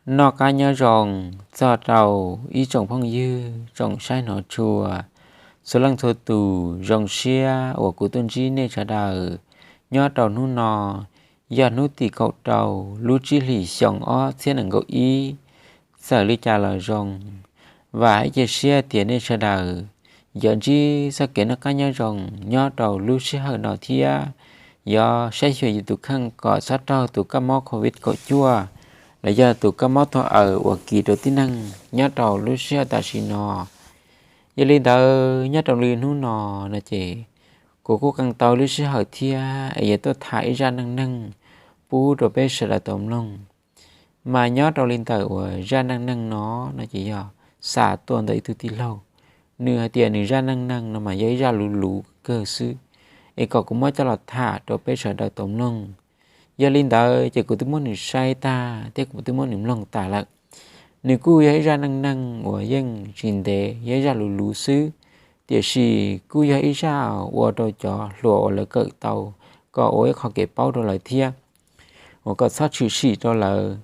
Noj qab nyob zoo txog rau ib tsoom phooj ywg tsoom saib hnov tshua, txhua leej txhua tus. Zoo siab uas kuv tuaj ntsib nej sawv daws nyob rau hnub no, yog hnub tim kaum rau lub tsib hlis xyoo ob txhiab nees nkaum ib. Txawm li cas los zoo, vam thiab cia siab tias nej sawv daws yuav ntsib txoj kev noj qab nyob zoo nyob rau lub sij hawm no thiab yuav saib xyuas yus tus kheej kom txhob raug tus kab mob covid kaum cuaj los yog tus kab mob tuag aws uas kis rau tib neeg nyob rau lub sij hawm tam sim no. Yog li ntawd nyob rau li hnub no no ces kuv kuj qee tau lub sij hawm thiab es yuav tuaj tham ib zaj neej neeg pub rau peb sawv daws tau mloog. Mas nyob rau li ntawm uas zaj neej neeg no no ces yog xa tuaj ntawm ib tug tij laug, nws hais tias nws zaj neej neeg no mas yog ib zaj luv luv kawg xwb, es kom kuv muab coj los tham rau peb sawv daws tau mloog. Yog li ntawd ces kuv twb muab nws saib tag thiab kuv twb muab nws mloog tas lawm. Nws kuj yog ib zaj neej neeg uas yeej tsis ntev, yog ib zaj luv luv xwb, tiam sis kuj yog ib zaj ua rau cov hluas uas lawv kawm tau kom ua ib qho kev paub rau lawv thiab, uas kom txhob tshwm sim rau lawv.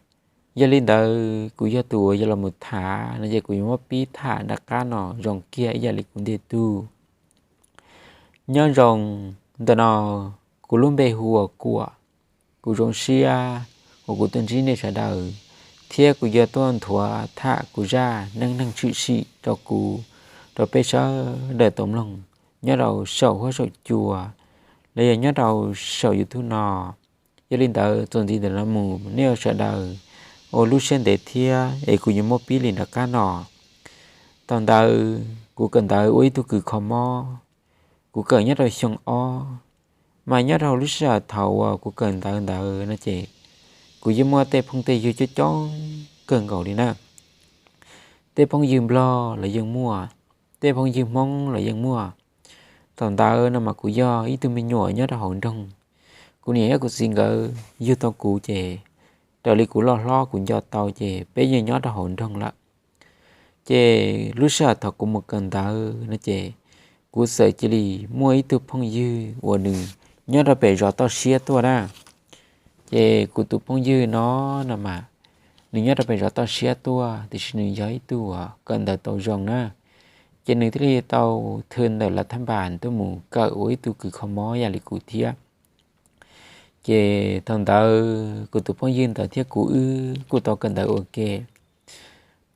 Yog li ntawd kuv yog tus uas yuav los mus tham no ces kuv yuav muab pib tham nram qab no zoo kiag ib yam li kuv ntiag tug. Nyob zoo, ntawm no kuv lub npe hu ua Kuam. Kuv zoo siab uas kuv tuaj ntsib nej sawv daws thiab kuv yuav tuaj nthuav tham kuv zaj neej neeg tshwm sim rau kuv, rau peb sawv daws tau mloog nyob rau saum huab saum cua los yog nyob rau saum YouTube no. Yog li ntawd txuas ntxiv ntawm no mus nej sawv daws ua lub siab ntev thiab es kuv yuav muab pib li nram qab no. Thaum ntawd kuv kawm ntawv ua ib tug kws kho mob, kuv kawm nyob rau xyoo ob. Mas nyob rau lub sij hawm thaum uas kuv kawm ntawv ntawd no ces kuv yeej muaj tej phooj tej ywg coob coob kawg nkaus li na. Tej phooj ywg Nplog los yeej muaj, tej phooj ywg Hmoob los yeej muaj. Thaum ntawd no mas kuv yog ib tug me nyuam nyob rau hauv nroog, kuv niam thiab kuv txiv nkawd yug tau kuv ces raws li kuv loj hlob kuv nco tau ces peb yeej nyob rau hauv nroog lawm. Ces lub sij hawm thaum kuv mus kawm ntawv no ces kuv txawm cia li muaj ib tug phooj ywg uas nws nyob rau pem zos toj siab tuaj na. Ces kuv tus phooj ywg no no mas nws nyob rau pem zos toj siab tuaj tiam sis nws yog ib tug uas kawm ntawv tau zoo na. Ces nws thiaj li tau thw ntawm lav thab npas tuaj mus kawm ua ib tug kws kho mob ib yam li kuv thiab. Ces thaum ntawd kuv tus phooj ywg ntawd thiab kuv wb kuj tau kawm ntawv ua ke.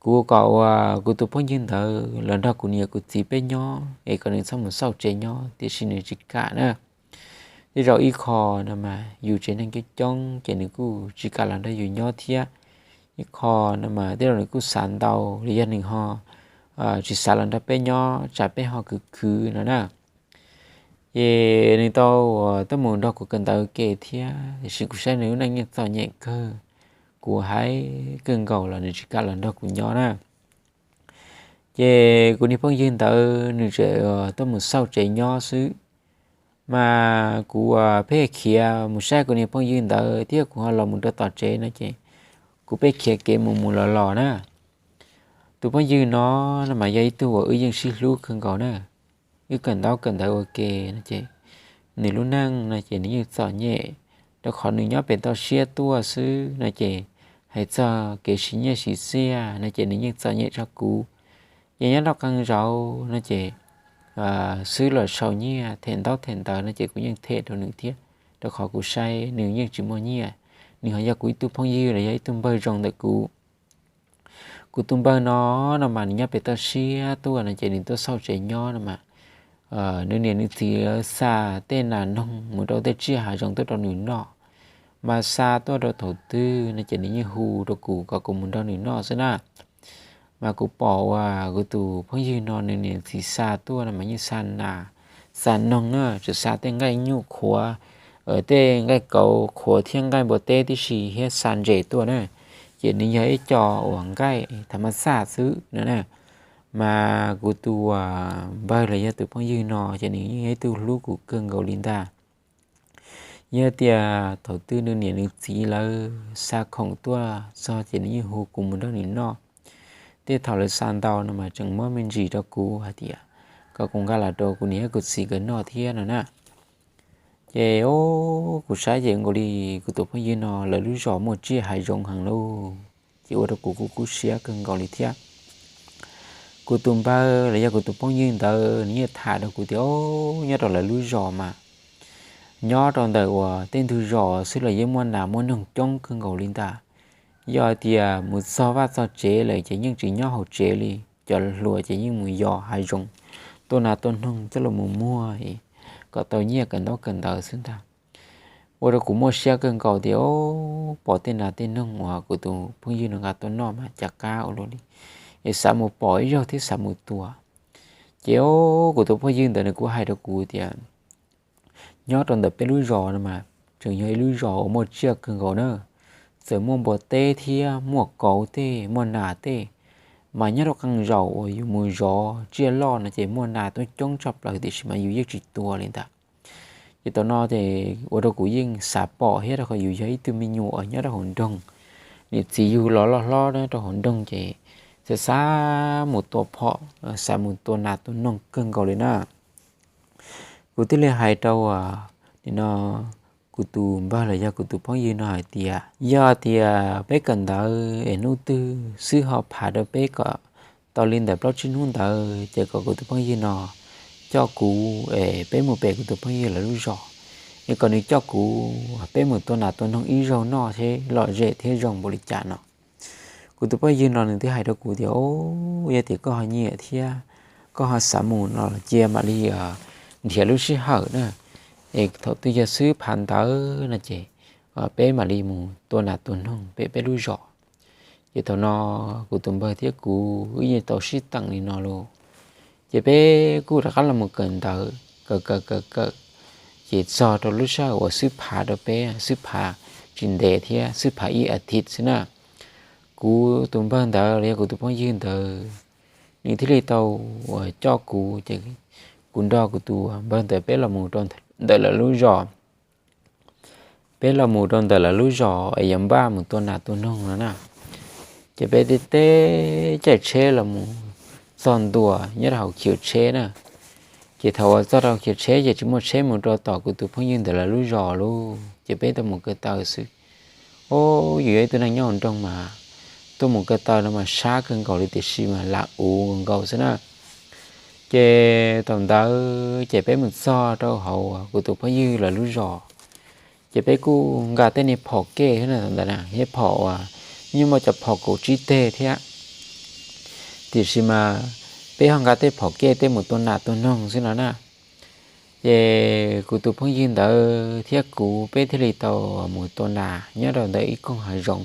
Kuv kom uas kuv tus phooj ywg ntawd los nrog kuv niam kuv txiv peb nyob es kom nws txhob mus xauj tsev nyob tiam sis nws tsis kam na. Tej zaum ib qho no mas yus tsev neeg coob coob ces nws kuj tsis kam los nrog yus nyob thiab. Ib qho no mas tej zaum nws kuj xav ntau los yog nws ho tsis xav los nrog peb nyob tsam peb ho khwv khwv no na. Ces nws tau tuaj mus nrog kuv kawm ntawv ua ke thiab tiam sis kuv saib nws lub neej yeej txom nyem kawg. Kuv hais kawg nkaus los nws tsis kam los nrog kuv nyob na. Ces kuv niag phooj ywg ntawd nws tseem tuaj mus xauj tsev nyob xwb. Mas kuv pheej khiav mus saib kuv niag phooj ywg ntawd thiab kuv ho los mus rau tom tsev no ces kuv pheej khiav kev mus mus los los na. Tus phooj ywg no no mas yog ib tug uas wb yeej sib hlub kawg nkaus na. Wb kawm ntaub kawm ntawv ua ke no ces nws lub neej no ces nws yeej txom nyem, rau qhov nws nyob pem toj siab tuaj xwb no ces hais txog kev siv nyiaj siv txiaj no ces nws yeej txom nyem tshaj kuv. Ces nyob rau qee zaus no ces xwb los sau nyiaj them ntaub them ntawv no ces kuv yeej them rau nws thiab, rau qhov kuv saib nws yeej tsis muaj nyiaj. Nws ho yog kuv ib tug phooj ywg los yog ib tug npawg zoo ntawm kuv. Kuv tus npawg no no mas nws nyob pem toj siab tuaj no ces nws tuaj xauj tsev nyob no mas nws niam nws txiv lawv xa tej nas noog mus rau tej tsiaj hav zoov tuaj rau nws noj. Mas xa tuaj rau thaum twg no ces nws yeej hu rau kuv kom kuv mus nrog nws noj xwb na. Mas kuv pom uas kuv tus phooj ywg no nws niam txiv xa tuaj no mas yeej xa nas, xa noog na, tseem xa tej nqaij nyuj qhuav, tej nqaij kauv qhuav thiab nqaij npua teb tib si thiab xa ntses tuaj na. Ces nws yog ib co uas nqaij thav mab xaj xwb no na. Mas kuv tus npawg los yog tus phooj ywg no ces nws yeej yog ib tug hlub kuv kawg nkaus li ntag. Yog tias thaum twg nws niam nws txiv lawv xa khoom tuaj txog ces nws yeej hu kuv mus nrog nws noj. Tej thaum lawv xa ntau no mas tseem muab me ntsis rau kuv hais tias kom kuv nqa los rau kuv niam thiab kuv txiv nkawd noj thiab no na. Ces kuv saib ces nkaus li kuv tus phooj ywg no lawv lub zos muaj tsiaj hav zoov heev lauj. ces ua rau kuv kuj kub siab kawg nkaus li thiab. Kuv tus npawg los yog kuv tus phooj ywg ntawd nws yeej tham rau kuv tias, o, nyob rau lawv lub zos mas nyob rau ntawm uas tej ntug zos xwb los yeej muaj nas muaj noog coob kawg nkaus li ntag. Yog hais tias mus txog vaj txog tsev lawm ces yeej tsis nyob hauv tsev li, cov hluas ces yeej mus yos hav zoov tua nas tua noog coj los mus muag kom tau nyiaj kawm ntaub kawm ntawv xwb ntag. Ua rau kuv muaj siab kawg nkaus tias, o, pom tej nas tej noog uas kuv tus phooj ywg no nqa tuaj noj mas cas qab ua luaj li, es xav mus pom ib zaug thiab xav mus tua. Ces o, kuv tus phooj ywg ntawd nws kuj hais rau kuv tias, nyob rau ntawm peb lub zos no mas tseem yog ib lub zos uas muaj tsiaj kawg nkaus na, txawm muaj npua teb thiab muaj kauv tej muaj nas tej, mas nyob rau qee zaus uas yus mus zov tsiaj loj no ces muaj nas tuaj coob tshaj plaws tiam sis mas yus yeej tsis tua li ntag. Ces thaum no ces ua rau kuv yeej xav pom thiab rau qhov yus yog ib tug me nyuam uas nyob rau hauv nroog, niam txiv yug los loj hlob nyob rau hauv nroog ces xav xav mus tua phom, xav mus tua nas tua noog kawg nkaus li na. Kuv thiaj li hais rau, nim no, kuv tus npawg los yog kuv tus phooj ywg no hais tias, yog tias peb kawm ntawv es hnub twg xib hwb ho phav rau peb kom tau li ntawm plaub tsib hnub ntawd ces kom kuv tus phooj ywg no coj kuv es peb mus pem kuv tus phooj ywg lawv lub zos, es kom nws coj kuv peb mus tua nas tua noog ib zaug noj seb lom zem thiab zoo npaum li cas no. Kuv tus phooj ywg no nws twb hais rau kuv tias, o, yog tias koj ho nyiam thiab koj ho xav mus no los cia mam li nrhiav lub sij hawm na, es thaum twg yog xib hwb phav ntawv no ces peb mam li mus tua nas tua noog pem peb lub zos. Ces thaum no kuv tus npawg thiab kuv wb yeej tau sib teem li no lauj. Ces peb kuj rov qab los mus kawm ntawv, kawm kawm kawm kawm, ces txog rau lub sij hawm uas xib hwb phav rau peb, xib hwb phav tsis ntev thiab, xib hwb phav ib as thiv xwb na. Kuv tus npawg ntawd los yog kuv tus phooj ywg ntawd, nws thiaj li tau coj kuv ces kuv nrog kuv tus npawg ntawd peb los mus rau ntawm lawv lub zos. Peb los mus rau ntawm lawv lub zos es yuav npaj mus tua nas tua noog no na. Ces peb teb teb caij tsheb los mus txog ntua nyob rau hauv khiv tsheb na. Ces thaum uas txog rau khiv tsheb ces tsis muaj tsheb mus rau tom kuv tus phooj ywg ntawd lawv lub zos lauj, ces peb tau mus ko taw xwb. O, yus yog ib tug neeg nyob hauv nroog mas tuaj mus ko taw no mas sab kawg nkaus li tiam sis mas lam uv nkaus xwb na. Ces thaum ntawd ces peb mus txog rau hauv kuv tus phooj ywg lawv lub zos, ces peb kuj nqa tej niag phom kej thiab na, thaum ntawd na yog phom uas yeej muaj cov phom kaum tsib teg thiab, tiam sis mas peb ho nqa tej phom kej tej mus tua nas tua noog xwb no na. Ces kuv tus phooj ywg ntawd thiab kuv peb thiaj li tau mus tua nas nyob rau ntawm ib koog hav zoov.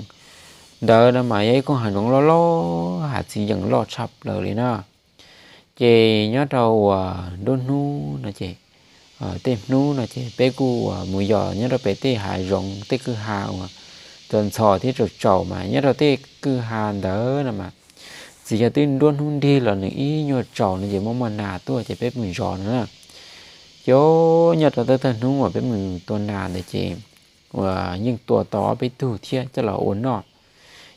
Ntawd no mas yog ib koog hav zoov loj loj, hav txiv yeem loj tshaj plaws li na. Ces nyob rau uas nruab hnub no ces, tej hnub no ces peb kuj mus yos nyob rau pem tej hav zoov tej kwj ha uas txaus ntxhov thiab tsaus tsaus mas nyob rau tej kwj ha ntawd no mas txawm yog twb nruab hnub nrig los nws ib nyuag tsaus no ces muaj muaj nas tuaj ces peb mus zov no na. Ces nyob rau thawj thawj hnub uas peb mus tua nas ntawd ces uas yeej tua tau ob peb tug thiab coj los ua noj.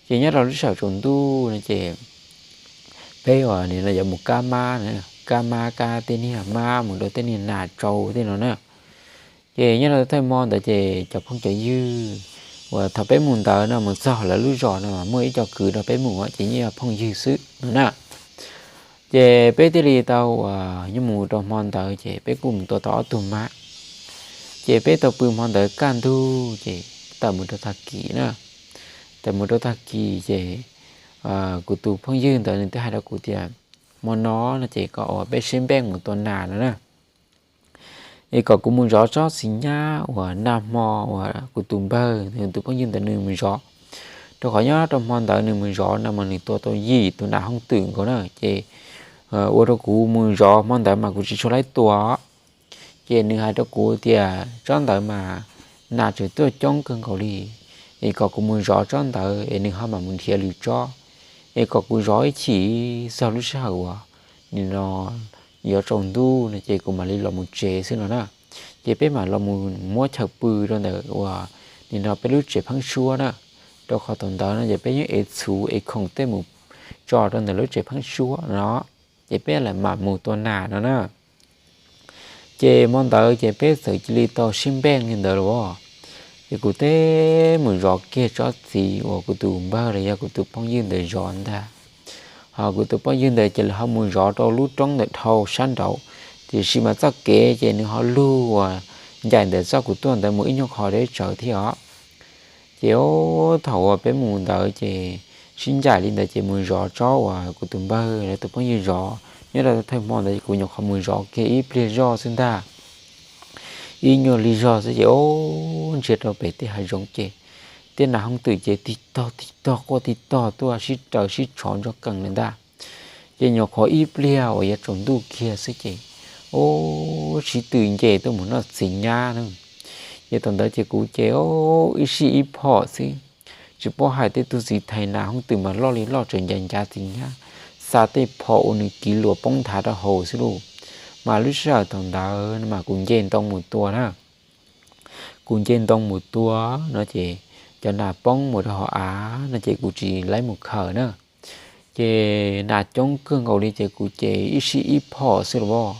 Ces nyob rau lub sij hawm tsaus ntuj no ces peb uas nim no yuav mus kab mab, kab mab kab tej niag mab mus rau tej niag nas tsau tej no na. Ces nyob rau thawj hmo ntawd ces cov phooj cov ywg uas thaum peb mus ntawd no mus txog lawv lub zos no muaj ib co kwv nrog peb mus ces yeej yog phooj ywg xwb no na. Ces peb thiaj li tau uas nyob mus rau hmo ntawd ces peb kuj mus tua tau ob tug mab. Ces peb tau pw hmo ntawd kaj ntug ces tawm mus rau tag kis na. Tawm mus rau tag kis ces kuv tus phooj ywg ntawd nws twb hais rau kuv tias, hmo no no ces kom uas peb sib npej mus tua nas no na, es kom kuv mus zov tsob txiv nyab uas nag hmo uas kuv tus npawg tus phooj ywg ntawd nws mus zov. Rau qhov nyob rau hmo ntawd nws mus zov no mas nws tua tau yim tus nas hooj twm nkaus na, ces ua rau kuv mus zov hmo ntawd mas kuv tsis tshua laib tua. Ces nws hais rau kuv tias tsob ntawd mas nas tseem tuaj coob kawg nkaus li, es kom kuv mus zov tsob ntawd es nws ho mam mus nrhiav lwm tsob, es kom kuv zov ib chim txog lub sij hawm uas nim no yuav tsaus ntuj no ces kuv mam li los mus tsev xwb no na. Ces peb mam los mus muab chaw pw rau ntawm uas nim no peb lub tsev pheeb suab na, rau qhov thaum ntawd no ces peb yeej ev txhuv ev khoom tej mus tso rau ntawm lub tsev pheeb suab no, ces peb mam mus tua nas no na. Ces hmo ntawd ces peb txawm cia li tau sib npej li ntawd los. Ces kuv teb mus zov kiag tsob txiv uas kuv tus npawg los yog kuv tus phooj ywg ntawd zov ntag. Ho kuv tus phooj ywg ntawd ces lawv ho mus zov rau lub roob ntawm dhau sab nraud, tiam sis mas txoj kev ces nws ho lug uas ncaim ntawm txoj kuv tuaj ntawd mus ib nyuag qho deb tsawv thiab os. Ces thaum uas peb mus ntawd ces sib ncaim li ntawd ces mus zov tsob uas kuv tus npawg lawv tus phooj ywg zov nyob rau thawj hmo ntawd, kuv nyuam qhuav mus zov kiag ib pliag zoj xwb ntag. Ib nyuag li zog xwb ces o, ntsia rau pem tej hav zoov ces tej nas hooj twm ces tig tog tig tog quaj tig tog tuaj sib raws sib tshov ntsoov kees lawm ntag. Ces nyuam qhuav ib pliag uas yuav tsaus ntuj kiag xwb ces o, sib tw nce tuaj mus noj txiv nyab na. Ces thaum ntawd ces kuv ces o, ib sij ib phom xwb, tsis paub hais tej tug txiv thais nas hooj twm mas loj li loj tseem ncav ncav txiv nyab, xa tej phom uas nws kiv luas poob nthav rau hauv xwb lauj. Mas lub sij hawm thaum ntawd mas kuv nce ntoo mus tua na. Kuv nce ntoo mus tua no ces cov nas poob mus rau hauv av no ces kuv tsis laib mus khaws na. Ces nas coob kawg nkaus li ces kuv ces ib sij ib phom xwb los as.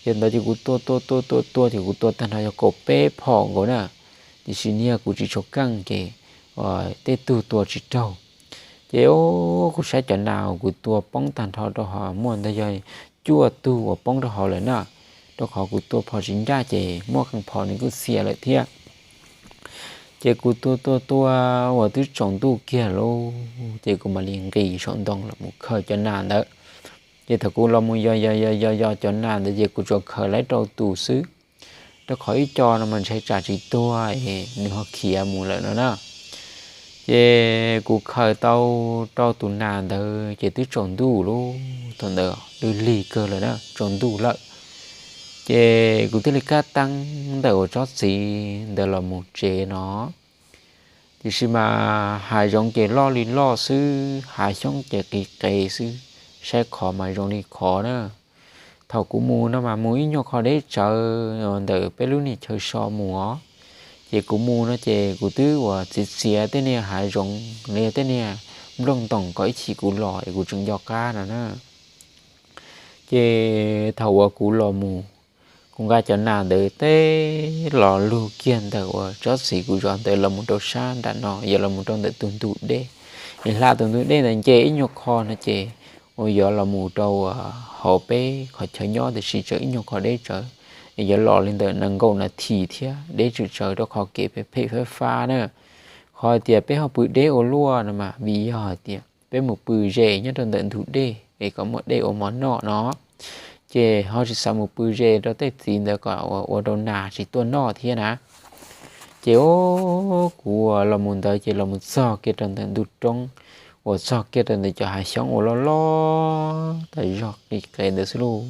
Ces ntawd ces kuv tua tua tua tua tua ces kuv tua tag nrho yog kaum peb phom nkaus na. Tiam sis niag kuv tsis tshua keej ces tej tug tua tsis raug. Ces kuv saib cov nas uas kuv tua poob tag nrho rau hauv muaj ntawd yog cuaj tug uas poob rau hauv lawm na, rau qhov kuv tua phom tsis ncaj ces muaj qee phom nws kuj xiam lawm thiab. Ces kuv tua tua tua uas twb tsaus ntuj kiag lauj, ces kuv mam li nqis saum ntoo los mus khaws cov nas ntawd. Ces thaum kuv los mus yos yos yos yos cov nas ntawd ces kuv tsuas khaws laib rau tus xwb, rau qhov ib co no mas ntshai tsam tsis tuag es nws ho khiav mus lawm no na. Ces kuv khaws tau rau tus nas ntawd ces twb tsaus ntuj lauj, thaum ntawd twb lig kawg lawm na, tsaus ntuj lawm. Ces kuv thiaj li kab teeb ntawm uas tsob txiv ntawd los mus tsev no. Tiam sis mas hav zoov ces loj li loj xwb, hav xyoob ces qis qes xwb, saib qhov mas zoo li qhov na. Thaum kuv mus no mas mus ib nyuag qho deb tsawv ntawm peb lub niag chaw so mus os. Ces kuv mus no ces kuv twb uas txiav txiav tej niag hav zoov los yog tej niag nplooj ntoos kom ib chim kuv los es kuv tseem nco qab no na. Ces thaum uas kuv los mus, kuv nqa cov nas ntawd teb los lug kiag ntawm uas tsob txiv kuv zov ntawd los mus rau sab nram no, yog los mus rau ntawm tus ntug dej. Es hla tus ntug dej ntawd nce ib nyuag qho no ces uas yog los mus rau hauv peb qhov chaw nyob, tiam sis tseem ib nyuag qho deb tsawv. Es yog los li ntawm nees nkaum nas this thiab, deb tsawv tsawv rau qhov kev phem phem fab fab na. Qhov hais tias peb ho pw deb ua luaj no mas vim yog hais tias peb mus pw ze nyob rau ntawm ntug dej es kom muaj dej ua mov noj no, ces ho tsis xav mus pw ze rau tej txiv ntawd kom ua rau nas tsis tuaj noj thiab na. Ces o, kuv los mus ntawd ces los mus txog kiag rau ntawm ntug roob, uas txog kiag rau ntawm cov hav xyoob uas loj loj tas zog qis qes ntawd xwb lauj.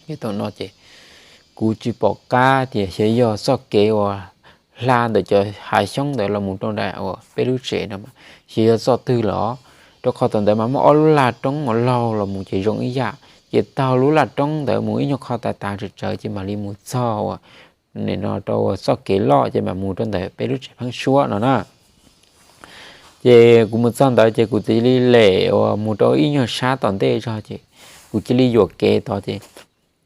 Ces thaum no ces kuv tsis pom qab tias xyov yog txoj kev uas hla ntawm cov hav xyoob ntawd los mus rau nram uas peb lub tsev no mas xyov yog txoj twg los, rau qhov thaum ntawd mas muaj ob lub laj roob uas laug los mus ces zoo ib yam, ces taug lub laj roob ntawd mus ib nyuag qho tas tas tsawv tsawv ces mam li mus txog uas nim no rau txoj kev loj ces mam mus rau ntawm peb lub tsev pheeb suab no na. Ces kuv mus txog ntawd ces kuv cia li lem uas mus rau ib nyuag sab tom ntej zog ces kuv cia li yuam kev tod ces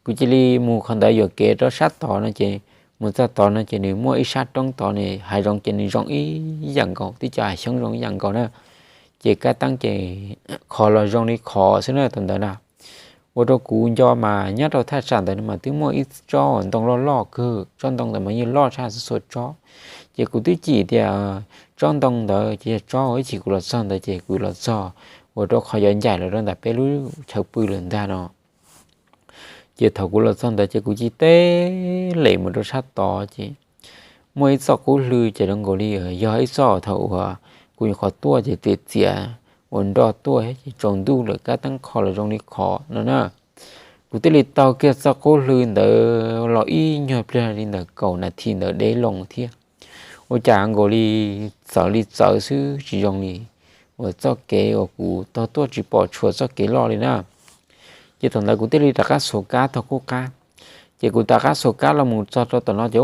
kuv cia li mus qhov ntawd yuam kev rau sab tod no ces mus txog tod no ces nws muaj ib sab roob tod ne, hav zoov ces nws zoo ib yam nkaus, tib co hav xyoob zoo ib yam nkaus na. Ces kab teeb ces qhov los zoo li qhov xwb na thaum ntawd na. Ua rau kuv nco mas nyob rau thaj tsam ntawd no mas twb muaj ib tsob ntoo loj loj kawg, tsob ntoo ntawd mas yeej loj tshaj txhua tsob. Ces kuv twb cim tias tsob ntoo ntawd ces yog tsob ib chim kuv los txog ntawd ces kuv los txog, ua rau qhov yuav ncaim los rau ntawm peb lub chaw pw lawm ntag no. Ces thaum kuv los txog ntawd ces kuv cia li teb lem mus rau sab tod ces muaj ib txoj qub hlw ces zoo nkaus li yog ib txoj thaum uas kuv nyuam qhuav tuaj ces txiav txiav uas nroj tuaj ces tsaus ntuj lawm kab teeb qhov los zoo li qhov no na. Kuv thiaj li taug kiag txoj qub hlw ntawd los ib nyuag pliag li ntawm kaum nas this ntawd deb loo thiab. Ua cas nkaus li txawv li txawv xwb tsis zoo li uas txoj kev uas kuv taug tuaj tsis pom tshuav txoj kev loj li na. Ces thaum ntawd kuv thiaj li rov qab xuas kab taug qub qab. Ces kuv rov qab xuas kab los mus txog rau tom no ces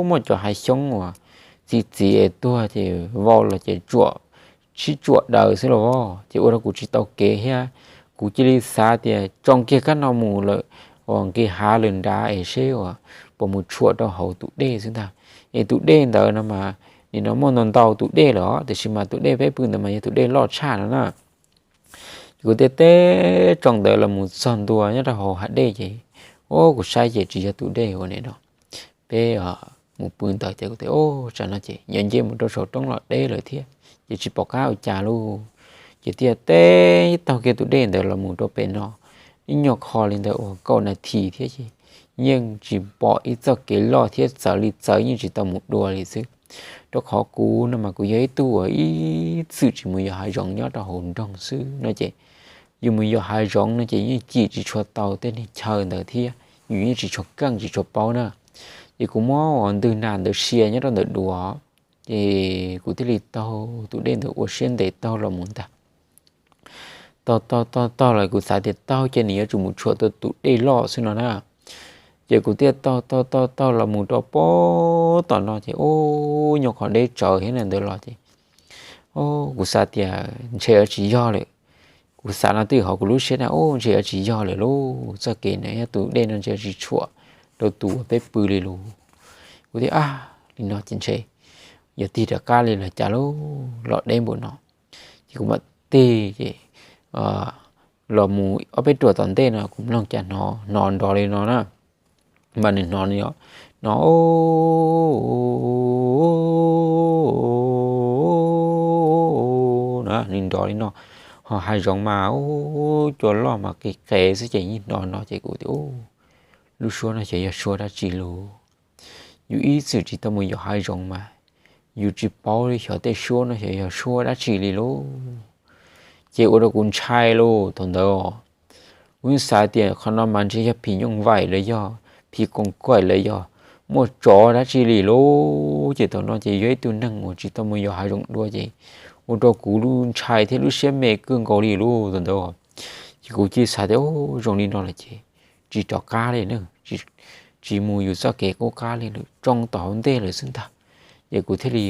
muaj cov hav xyoob uas txi txiv es tuag ces vau los ces tsuam, sib tsuam daws xwb los as, ces ua rau kuv tsis tau kev thiab. Kuv cia li xav tias tsoo kiag kab no mus lawm uas nqis hav lawm nrad es seb uas puas mus tshuam rau hauv tus dej xwb ntag. Es tus dej ntawd no mas nim no muaj ntau ntau tus dej lawm os, tiam sis mas tus dej peb pw ntawd mas yog tus dej loj tshaj no na. Ces kuv thiaj teb tsoo ntawd los mus txog ntua nyob rau hauv hav dej ces, o, kuv saib ces tsis yog tus dej ua ne no. Peb mus pw ntawd ces kuv tias, o, tsam no ces yuav nce mus rau saum roob los deb lawm thiab ces tsis pom qab ua cas lauj. Ces thiaj teb taug kiag tus dej ntawd los mus rau pem no ib nyuag qho li ntawd uas kaum nas this thiab ces yeej tsis pom ib txoj kev loj thiab, txawv li txawv yeej tsis tau mus dua li xwb. Rau qhov kuv no mas kuv yog ib tug uas ib txwm tsis mus yos hav zoov nyob rau hauv nroog xwb no ces yus mus yos hav zoov no ces yeej cim tsis tshua tau tej neeg chaw ntawd thiab yus yeej tsis tshua keej tsis tshua paub na. Ces kuv muab ua ntwg nas ntawd sia nyob rau ntawm duav, ces kuv thiaj li taug tus dej ntawd ua siab ntev taug los mus ntag. Taug taug taug taug los kuv xav tias taug ces nws yuav tsum mus tshuam tau tus dej loj xwb no na. Ces kuv thiaj taug taug taug taug los mus rau pem tom no ces, o, nyuag qhov deb tsawv thiab na ntawd los ces, o, kuv xav tias ntshe yuav tsis yog lawm. Kuv xav no twb hauv kuv lub siab na, o, ntshe yuav tsis yog lawm lauj, txoj kev no yog tus dej no ntshe yuav tsis tshuam rau tus uas peb pw li lauj. Kuv thiaj, a, li no ces ntshe yog tig rov qab li los cas lauj, los deb npaum no. Ces kuv mam tig ces los mus ob peb ruam tom ntej no kuv mloog cas hnov hnov nrov li no na. Mas nws hnov, nws hnov na, nws nrov li no. Ho hav zoov mas cua loj mas qis qes xwb ces yeej hnov no ces kuv tias, lub suab no xyov yog suab dab tsi lauj. Yus ib txwm tsis tau mus yos hav zoov mas yus tsis paub li xyov tej suab no xyov yog suab dab tsi li lauj. Ces ua rau kuv ntshai lauj thaum ntawd. Kuv yeej xav tias qhov no mas ntshe yog phim nyuj vais los yog phim koos kaim los yog muaj tsov dab tsi li lauj. Ces thaum no ces yog ib tug neeg uas tsis tau mus yos hav zoov dua ces ua rau kuv lub ntshai thiab lub siab me kawg nkaus li lauj thaum ntawd. Ces kuv cia li xav tias, o, zoo li no lawm ces tsis rov qab li na, tsis mus yus txoj kev qub qab li lawm, tsoo tom hauv ntej lawm xwb ntag. Ces kuv thiaj li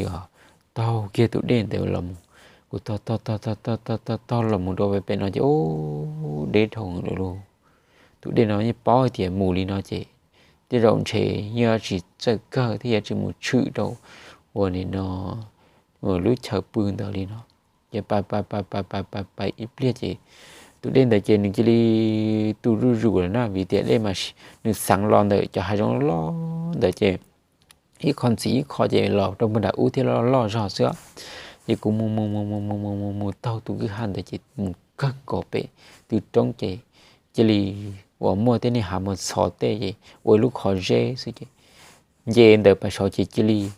taug kiag tus dej ntawd los mus, kuv taug taug taug taug taug taug taug los mus rau pem no ces, o, deb dhau lawm lauj. Tus dej no yeej paub hais tias mus li no ces tej zaum ntshe yeej tsis txawj kawg thiab yuav tsis mus tshwm rau uas nim no lub chaw pw ntawd li no. Ces pais pais pais pais pais pais pais ib pliag ces tus dej ntawd ces nws cia li tu zuj zus lawm na, vim tias dej mas nws xeev los ntawm cov hav zoov loj ntawd ces ib qho ntxiv ib qho ces los rau puag nram ub thiab loj loj zog xwb. Ces kuv mus mus mus mus mus mus mus mus taug tus kwj ha ntawd ces mus kawg nkaus pem tw roob ces cia li uas muaj tej niag hav mos txhov tej ces ua ib lub qhov zeb xwb ces nce ntawm pas saud ces cia li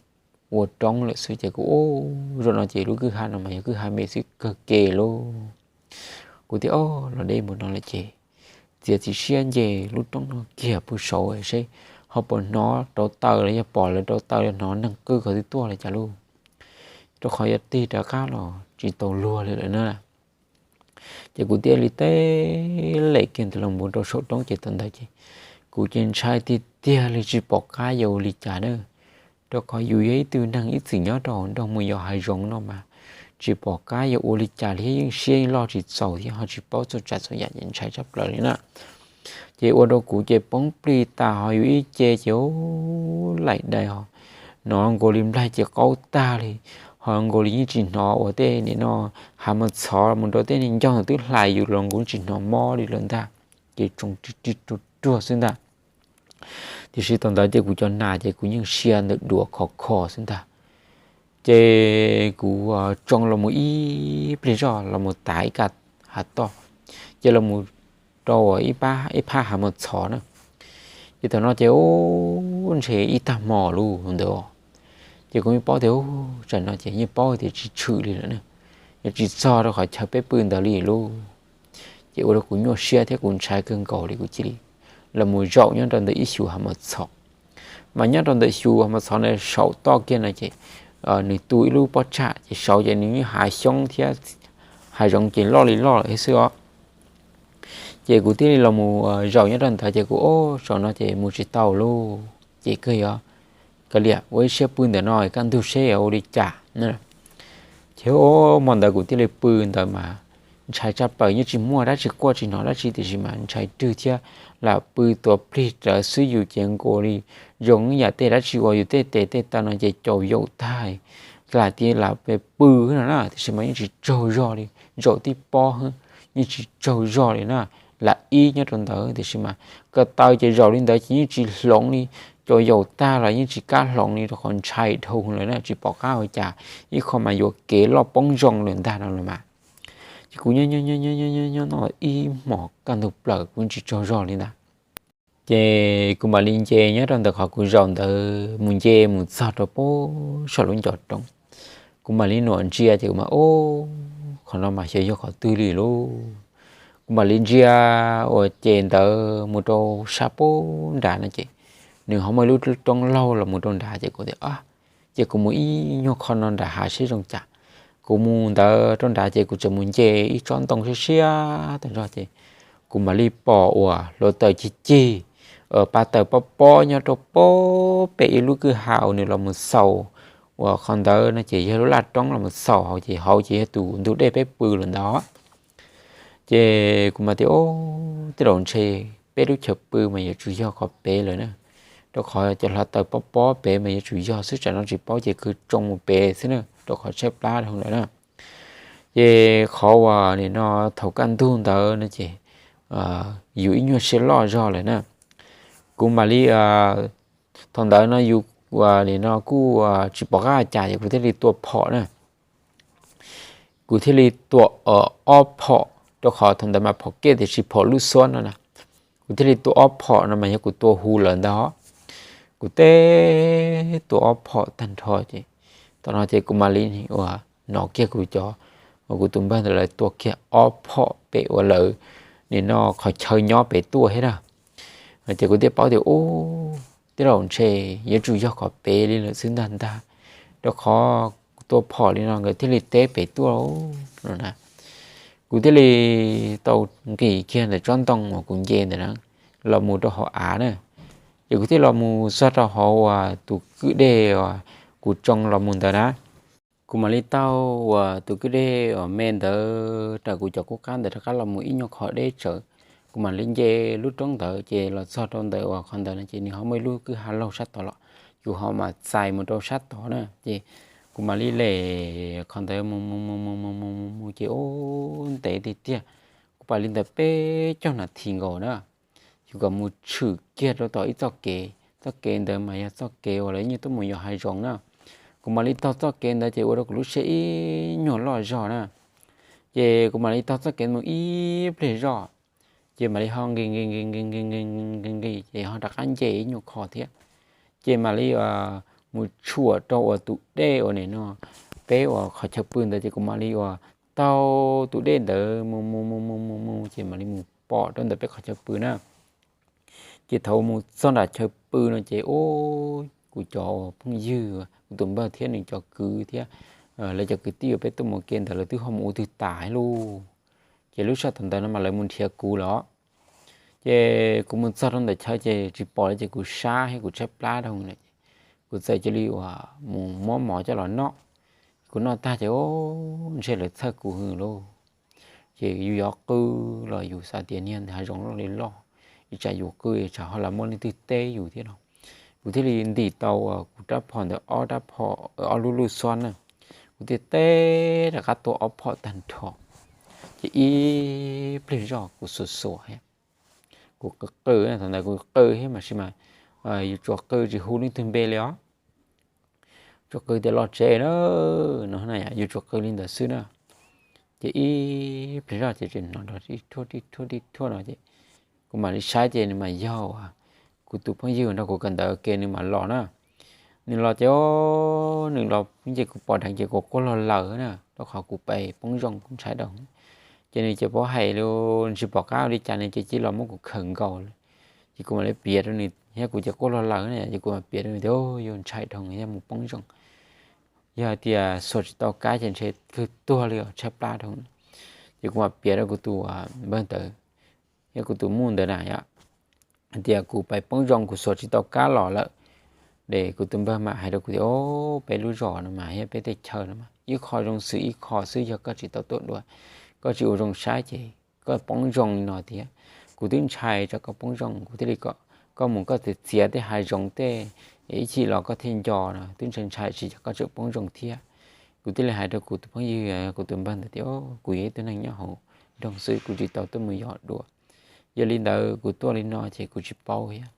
ua roob lawm xwb ces kuv, u, zaum no ces lub kwj ha no mas yog kwj ha me xwb kawg ke lauj. Kuv thiaj, o, los deb mus no lawm ces txiav txim siab nce lub roob no kiag puag saud seb ho puas hnov rauv taws los yog pom lawv rauv taws los hnov neeg qw qhov twg tuaj los cas lauj. Rau qhov yog tig rov qab los tsis tau luag li lawm na. Ces kuv thiaj li teb lem kiag ntawd los mus rau saum roob ces thaum ntawd ces kuv ces ntshai tiag tiag li tsis pom qab yuav ua li cas na. Rau qhov yus yog ib tug neeg ib txwm nyob rau hauv nroog mus yos hav zoov no mas tsis pom qab yuav ua li cas li thiab yeej siab yeej loj tsis txaus thiab ho tsis paub txhua tsav txhua yam ces ntshai tshaj plaws li na. Ces ua rau kuv ces poob plig tas ho yus ib ce ces, u, laim dai ho hnov nkaus li nplaig ces qaub tag li, ho nkaus li yeej tsis hnov uas tej nim no hav mos txhov mus rau tej niag ncauj ntawd twb hlais yus los nkaus tsis hnov mob li lawm ntag. Ces tsoo rig rig ruag ruag xwb ntag. Tiam sis thaum ntawd ces kuv cov nas ces kuv yeej sia ntawm duav khov kho xwb ntag. Ces kuv tsoo los mus ib pliag zoj los mus tav ib ka hav toj, ces los mus rau ib phab hav mos txhov na. Ces thaum no ces, u, ntshe ib tag hmo lawm ntawd. Ces kuv yeej paub tias, u, tsam no ces yeej paub tias tsis tshwm li lawm na, yog tsis txog rau qhov chaw peb pw ntawd li lauj. Ces ua rau kuv nyuaj siab thiab kuv ntshai kawg nkaus li kuv cia li los mus zaum nyob rau ntawm ib xyuv hav mos txhov. Mas nyob rau ntawm xyuv hav mos txhov ntawd saum toj kiag no ces nws tu ib lub pob tsag ces saud ces nws hav xyoob thiab hav zoov ces loj li loj lawm thiab xwb os. Ces kuv thiaj li los mus zaum nyob rau ntawd ces kuv, o, saum no ces mus tsis tau lauj ces kawg yog kav liam ua ib siab pw ntawm no kaj ntug seb ua li cas na. Ces, o, hmo ntawd kuv thiaj li pw ntawd mas ntshai tshaj plaws, yeej tsis muaj dab tsi quaj tsis hnov dab tsi, tiam sis mas ntshai rwg thiab lam pw tuav plig rawv xwb yus ces nkaus li zoo yam tej dab tsi uas yus tej tes tej taw no ces caum yaum tag, lam tias lam pw no na, tiam sis mas yeej tsis tsaug zog li, zaum tib pob yeej tsis tsaug zog li na, lam ib nyob rau ntawd tiam sis mas ko taw ces zaum li ntawd ces yeej tsis hloov li, caum yaum tag los yeej tsis kam hloov li rau qhov ntshai dhau lawm na, tsis pom qab ua cas, ib qho mas yuav kev loj poob zoo lawm ntag no los mas. Ces kuv nyob nyob nyob nyob nyob nyob nyob no ib hmos kaj ntug plaws kuv tsis tsaug zog li ntag. Ces kuv mam li nce nyob rau ntawm qhov kuv zaum ntawd mus nce mus txog rau pem saum lub ncov roob. Kuv mam li nuam ntsia ces kuv mas, Ub, qhov no mas xyov yog qhov twg li lauj. Kuv mam li ntsia uas ces ntawd mus rau sab pem nrad no ces nws ho muaj ib lub roob laug los mus rau nrad ces kuv tias, Ces kuv mus ib nyuag qho no nram hav seb zoo cas. Kuv mus ntawd rau nrad ces kuv txawm mus nce ib tsob ntoo siab siab tag nrho ces kuv mam li pom uas hluav taws cig cig, pa taws pob pob nyob rau pem ib lub kwj ha uas nws los mus xaus uas qhov ntawd no ces yog lub laj roob los mus xaus hauv ces hauv ces yog tus ntug dej peb pw lawm ntawd. Ces kuv mam tias, Ub, tej zaum ntshe peb lub chaw pw mas yuav tsum yog qhov pem lawm na, rau qhov cov hluav taws pob pob pem mas yuav tsum yog xwb, tsam no tsis paub ces kwv tsoo mus pem xwb na, rau qhov tshaib plab dhau lawm na. Ces qhov uas nim no thaum kaj ntug ntawd no ces yus ib nyuag siab loj zog lawm na. Kuv mam li, thaum ntawd no yus nim no kuj tsis pom qab cas ces kuv thiaj li tua phom na. Kuv thiaj li tua ob phom, rau qhov thaum ntawd mas phom kej tiam sis phom lub xuab no na. Kuv thiaj li tua ob phom no mas yog kuv tua hu lawm ntag. Kuv teb tua ob phom tag nrho ces thaum no ces kuv mam li uas hnov kiag kuv cov, uas kuv tus npawg ntawd lawv tua kiag ob phom pem uas lawv nim no qhov chaw nyob pem tuaj thiab na. Ces kuv thiaj paub tias, Ub, tej zaum ntshe yuav tsum yog qhov pem li lawm xwb ntag ntag, rau qhov kuv tua phom li no nkawd thiaj li teb pem tuaj no na. Kuv thiaj li tau nqis kiag ntawm tsob ntoo uas kuv nce ntawd na los mus rau hauv av na. Ces kuv thiaj los mus txog rau hauv uas tus kwj dej uas kuv tsoo los mus ntawd na. Kuv mam li taug uas tus kwj dej uas me ntawd raws kuv cov qub qab ntawd rov qab los mus ib nyuag qhov deb tsawv. Kuv mam li nce lub roob ntawd ces los txog rau ntawm uas qhov ntawd no ces nws ho muaj ib lub kwj ha laug sab tod los, yus ho mam txais mus rau sab tod na. Ces kuv mam li lem qhov ntawd mus mus mus mus mus mus mus mus ces ub ntev tiag tiag, kuv pais li ntawd peb caug nas this nkaus na. Yus kom mus tshwm kiag rau tom ib txoj kev, txoj kev ntawd mas yog txoj kev uas lawv yeej tuaj mus yos hav zoov na. Kuv mam li taug txoj kev ntawd ces ua rau kuv lub siab ib nyuag loj zog na. Ces kuv mam li taug txoj kev mus ib pliag zog, ces mam li ho nqis nqis nqis nqis nqis nqis nqis nqis ces ho rov qab nce ib nyuag qho thiab. Ces mam li mus tshuam rau uas tus dej uas nim no peb uas qhov chaw pw ntawd ces kuv mam li uas taug tus dej ntawd mus mus mus mus mus mus ces mam li mus pom rau ntawm peb qhov chaw pw na. Ces thaum mus txog nram chaw pw no ces ub, kuv cov uas phooj ywg, kuv tus npawg thiab nws cov kwv thiab lawv cov kwv tij uas peb tuaj mus ua ke ntawd lawv twb ho mus ua twg tas lauj. Ces lub sij hawm thaum ntawd no mas lawv mus nrhiav kuv lawm. Ces kuv mus txog rau ntawm chaw ces tsis pom lawv ces kuv sab thiab kuv tshaib plab dhau lawm ces kuv txawm cia li uas mus muab mov coj los noj. Kuv noj tag ces ub, ntshe lawv txhawj kuv hwv lauj. Ces yus yuav qw los yus xav tias niag hav zoov loj li loj, ib tsam yus qw ib tsam ho los muaj leej twg teb yus thiab no. Kuv thiaj li ntim tau uas kuv rab phom ntawd ob rab phom, ob lub lub xob na. Kuv thiaj teb rov qab tua ob phom tag nrho. Ces ib pliag zoj kuv xuas xuas thiab, kuv qw qw, thaum ntawd kuv qw thiab mas sis mas yus tsuas qw tsis hu leej twg npe li os. Tsuas qw tias los tsev na, no na, yus tsuas qw li ntawd xwb na. Ces ib pliag zoj ces tseem hnov nrov ib thuaj ib thuaj ib thuaj no ces kuv mam li saib ces nws mas yog uas kuv tus phooj ywg nrog kuv kawm ntawv ua ke nws mam los na. Nws los ces nws los ces kuv pom dheev ces kuv quaj log lawm na, rau qhov kuv pais poob zoo kuv ntshai dhau. Ces nws ces paub hais li, tsis pom qab ua li cas nws ces cia li los muab kuv khawm nkaus. Ces kuv mam li piav rau nws thiab kuv ces quaj log lawm na, ces kuv mam piav rau nws tias yus ntshai dhau yog mus poob zoo, yog hais tias xuas tsis tau kab ces ntshe kawg tuag li os, tshaib plab dhau. Ces kuv mam piav rau kuv tus npawg ntawd thiab kuv tus muj ntawd na, hais tias kuv pais poob zoo kuv xuas tsis tau kab los lawm. Ces kuv tus npawg mam hais rau kuv tias, o, peb lub zos no mas thiab peb tej chaw no mas ib qho zoo xws ib qho xwb, yog koj tsis tau tuaj dua, koj tsis ua zoo saib ces koj poob zoo li no tiag. Kuv twb ntshai tsam koj poob zoo, kuv thiaj li kom koj mus koj txiav txiav tej hav zoov tej, ib chim los koj thiaj nco no, twb ntshai ntshai tsis, koj tseem poob zoo thiab. Kuv thiaj li hais rau kuv tus phooj ywg, kuv tus npawg ntawd tias, kuv yog ib tug neeg nyob hauv nroog xwb, kuv tsis tau tuaj mus yos dua. Yog li ntawd kuv tuaj li no ces kuv tsis paub thiab,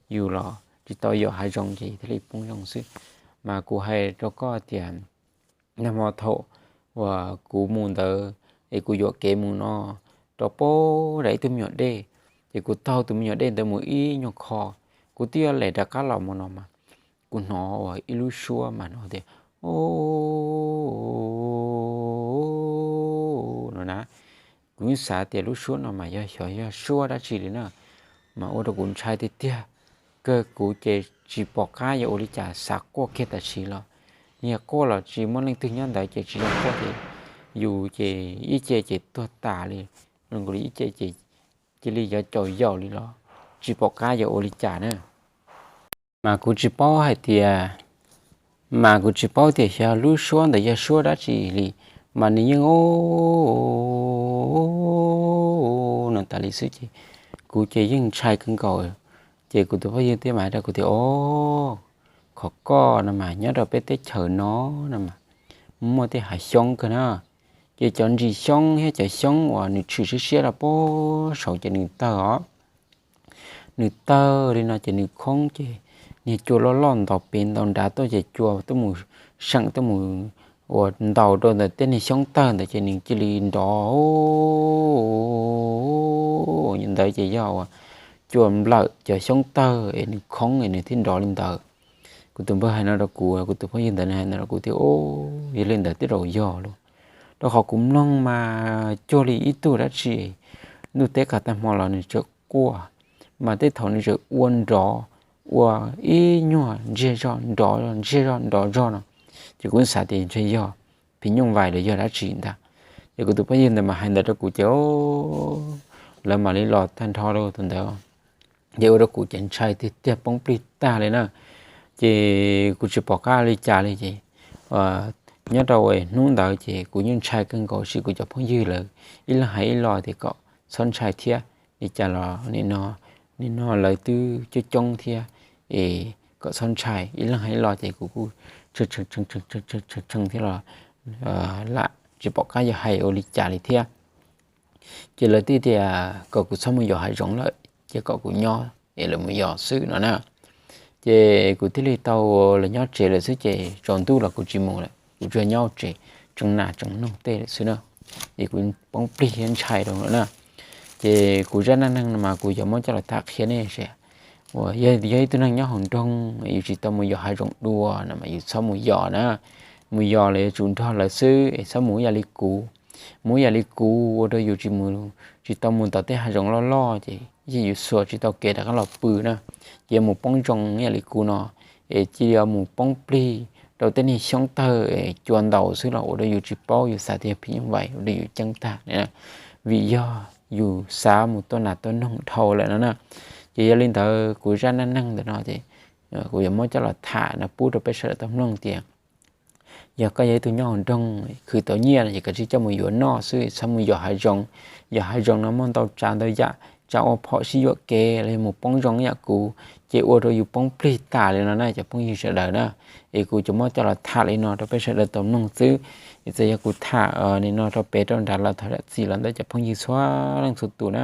yus los tsis tau yos hav zoov ces thiaj li poob zoo xwb. Mas kuv hais rau koj tias, nag hmo thaum uas kuv mus ntawd es kuv yuam kev mus no rau pem ib tug me nyuam dej, ces kuv taug tus me nyuam dej ntawd mus ib nyuag qho, kuv twb yuav lem rov qab los mus no mas kuv hnov ua ib lub suab mas hnov tias, o, no na. Kuv yeej xav tias lub suab no mas yog xyov yog suab dab tsi li na, mas ua rau kuv ntshai tiag tiag. Kawg kuv ces tsis pom qab yuav ua li cas, xav quaj kiag tam sim los, yog quaj los tsis muaj leej twg nyob ntawd ces tsis zoo quaj ces yus ces ib ce ces tuag tas li, ib ce ces cia li yuav caum yaum li los tsis pom qab yuav ua li cas na. Mas kuv tsis paub hais tias, mas kuv tsis paub tias xyov lub suab ntawd yog suab dab tsi li, mas nws yeej o no tas li xwb ces kuv ces yeej ntshai kawg nkaus. Ces kuv tus phooj ywg thiaj mas hais rau kuv tias, o, qhov koj no mas nyob rau peb teb chaws no no mas muaj tej hav xyoob kawg na. Ces cov ntsis xyoob thiab cov xyoob uas nws tshwm siab siab rau pem saud ces nws tawg os. Nws tawg li no ces nws khoob ces niag cua loj loj ntaus pem ntaus nrad tuaj ces cua tuaj mus seem tuaj mus ua ntaus rau ntawm tej niag xyoob tawg ntawd ces nws cia li nrov ntawd ces yog ua cua nplawm cov xyoob tawg es nws khoob es nws thiaj nrov li ntawd. Kuv tus npawg hais no rau kuv, kuv tus phooj ywg ntawd nws hais no rau kuv tias, o, yog li ntawd tej zaum yog lauj. Rau qhov kuv mloog mas cuag li ib tug dab tsi ntuj teb qab tag hmo los nws tseem quaj, mas tej thaum nws tseem ua nrov, ua ib nyuag ntsiag zog nrov ntsiag zog nrov zog no, ces kuv xav tias ntshe yog phim nyuj vais los yog dab tsi ntag. Ces kuv tus phooj ywg ntawd mas hais ntawd rau kuv ces lawv mam li los tag nrho rau tus ntawd, ces ua rau kuv ces ntshai tiag tiag poob plig tag li na. Ces kuv tsis pom qab li cas li ces nyob rau hnub ntawd ces kuv yeej ntshai kawg nkaus, tab sis kuv cov phooj ywg lawv ib leeg hais ib lo tias kom txhob ntshai thiab, li cas los nim no lawv twb coob coob thiab, es kom txhob ntshai. Ib leeg hais ib lo ces kuv kuj tshee thiab los lam tsis pom qab yuav hais ua li cas li thiab. Ces lawv thiaj tias kom kuv txhob mus yos hav zoov lawm, ces kom kuv nyob es lawv mus yos xwb no na. Ces kuv thiaj li tau los nyob tsev lawm xwb ces tsaus ntuj los kuv tsis mus lawm, kuv tsuas nyob tsev tseev nas tseev noog tej lawm xwb na. Es kuv poob plig thiab ntshai rau lawm na. Ces kuv zaj neej neeg no mas kuv yuav muab coj los tham qhia nej seb, uas yog ib tug neeg nyob hauv nroog yus tsis tau mus yos hav zoov dua no mas yus txhob mus yos na. Mus yos los yuav tsum nrog lawv xwb es txhob mus ib yam li kuv. Mus ib yam li kuv ua rau yus tsis mus, tsis tau mus tom tej hav zoov loj loj ces yog yus xuas tsis tau kev rov qab los pw na. Ces mus poob zoo ib yam li kuv no, es cia li mus poob plig rau tej niag xyoob tawg es cua ntaus xwb los ua rau yus tsis paub, yus xav tias yog phim nyuj vais ua rau yus ceeb tag, vim yog yus xav mus tua nas tua noog dhau lawm no na. Ces yog li ntawd kuv zaj neej neeg ntawm no ces kuv yuav muab coj los tham no pub rau peb sawv daws tau mloog tias yog koj yog ib tug nyob hauv nroog khwv tau nyiaj no ces koj tsis coj mus yuav noj xwb, txhob mus yos hav zoov. Yos hav zoov no muaj ntau tsav ntau yam, tsav ua phom sib yuam kev los yog mus poob zoo ib yam kuv, ces ua rau yus poob plig tas li no na cov phooj ywg sawv daws na. Es kuv tsuas muab coj los tham li no rau peb sawv daws tau mloog xwb. Es txawm yog kuv tham nim no rau pem rau nrad los thov zam txim los ntawm cov phooj ywg txhua leej txhua tus na.